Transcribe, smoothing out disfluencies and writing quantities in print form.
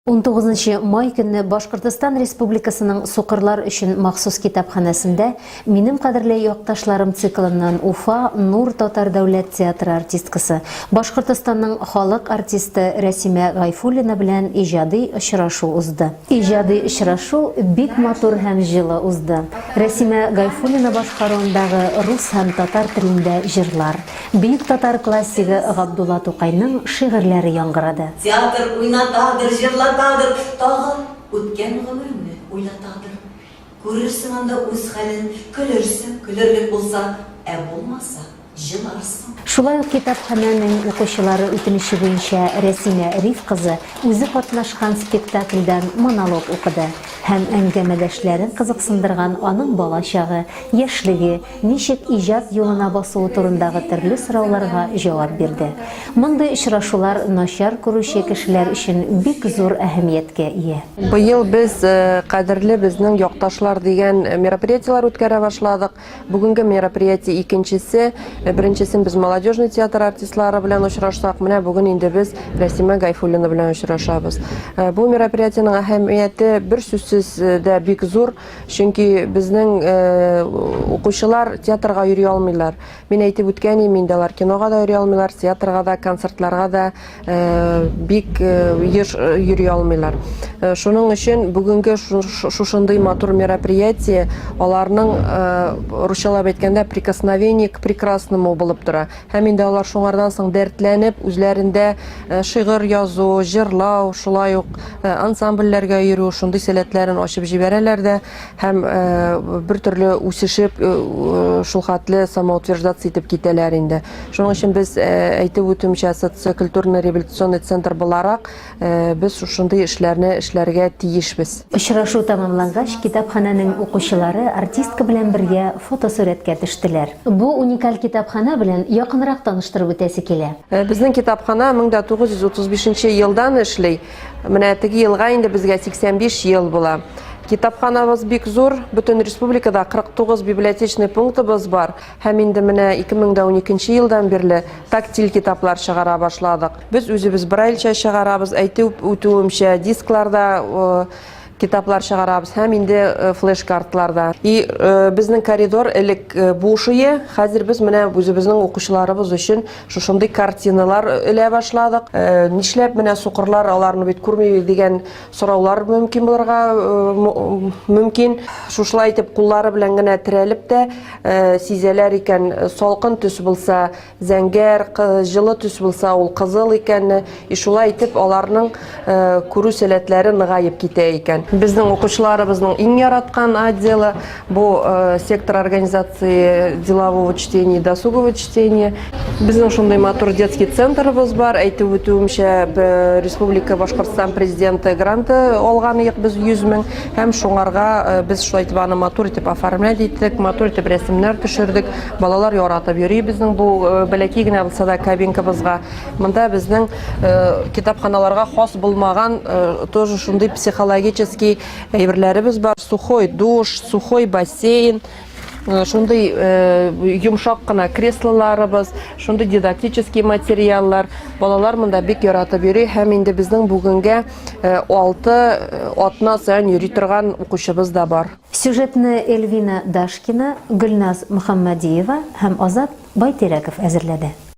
19 май көнне Башкортостан Республикасының сукырлар өчен махсус китапханәсендә Минем кадерле якташларым циклыннан Уфа Нур татар дәүләт театры артисткасы, Башкортостанның халык артисты Рәсимә Гайфуллина белән иҗади очрашу узды. Иҗади очрашу бик матур һәм җылы узды. Рәсимә Гайфуллина башкаруындагы рус һәм татар телендә җырлар, Бөек татар классигы Габдулла Тукайның шигырьләре яңгырады. Театр уйнатадыр, җырлатадыр, тагын үткән гомереңне уйлатадыр. Күрерсең анда үз хәлен, көлерсең, көлерлек булса, ә булмаса, җыларсың. Шулай ук китапханәнең укучылары үтенече буенча Рәсимә Риф кызы үзе катнашкан спектакльдән монолог укыды һәм әңгәмәдәшләрен кызыксындырган аның балачагы, яшьлеге, ничек иҗат юлына басуы турындагы төрле сорауларга җавап бирде. Мондый очрашулар начар күрүче кешеләр өчен бик зур әһәмияткә ия. Быел без Кадерле безнең якташлар дигән мероприятиеләр үткәрә башладык. Бүгенге мероприятие икенчесе. Беренчесен без Молодежный театр артистлары белән очрашсак, менә бүген инде без Рәсимә Гайфуллина белән очрашабыз. Бу мероприятиенең әһәмияте берсүзсез дә бик зур. Чөнки безнең укучылар театрга йөри алмыйлар. Мин әйтеп үткән идем инде, алар кинога да йөри алмыйлар, театрга да, концертларга да бик еш йөри алмыйлар. Шуның өчен бүгенге шушындый матур мероприятие аларның, русчалап әйткәндә, прикосновение к прекрасному булып тора. Һәм инде алар шуңардан соң дәртләнеп, үзләрендә шигырь язу, җырлау, шулай ук ансамбльләргә йөрү, шундый сәләтләрен ачып җибәрәләр дә һәм бер төрле үсешеп, шулхәтле самоутверждаться итеп китәләр инде. Шуның өчен без әйтеп үтүемчә, социокультурно-реабилитационный центр буларак, Без шушындый эшләрне эшләргә тиешбез. Очрашу тәмамлангач, китапханәнең укучылары артистка белән бергә фотосурәткә төштеләр. Бу уникаль китапханә белән якынрак таныштырып үтәсе килә. Безнең китапханә 1935 нче елдан эшли. Менә теге елга инде безгә 85 ел була. Китапханабыз бик зур, бөтен республикада 49 библиотечный пунктыбыз бар. Һәм инде менә 2012 нче елдан бирле тактиль китаплар чыгара башладык. Без үзебез брайльчә чыгарабыз, әйтеп үтүемчә, дискларда китаплар чыгарабыз һәм инде флеш-картларда. И безнең коридор элек буш ие, хәзер без менә үзебезнең укучыларыбыз өчен шушындый картиналар элә башладык. Нишләп менә сукырлар аларны бит күрми дигән сораулар мөмкин булырга мөмкин. Шушылай итеп куллары белән генә терәлеп тә сизәләр икән, салкын төс булса, Зәңгәр, җылы төс булса, ул кызыл икәнне, и шулай итеп аларның күрү сәләтләре ныгаеп китә икән. Безнең укучыларыбызның иң яраткан отделы бу сектор организации делового чтения и досугового чтения. Безнең шундый матур детский центрыбыз бар. Әйтеп үтүемчә, Республика Башкортстан президенты гранты алган идек без 100 мең һәм шуңарга без шулай итеп аны матур итеп оформлять иттек, матур итеп рәсемнәр төшердек. Балалар яратып йөри безнең бу э, бәләкәй генә булса да кабинкабызга. Монда безнең э, китапханаларга хас булмаган э, тоже шундый психологический әйберләребез бар. Сухой душ, сухой бассейн, шундый йомшак кына креслоларыбыз, шундый дидактический материаллар. Балалар монда бик яратып йөри һәм инде безнең бүгенгә 6 атна саен йөри торган укучыбыз да бар. Сюжетны Эльвина Дашкина, Гөлназ Мөхәммәдиева һәм Азат Байтирәков әзерләде.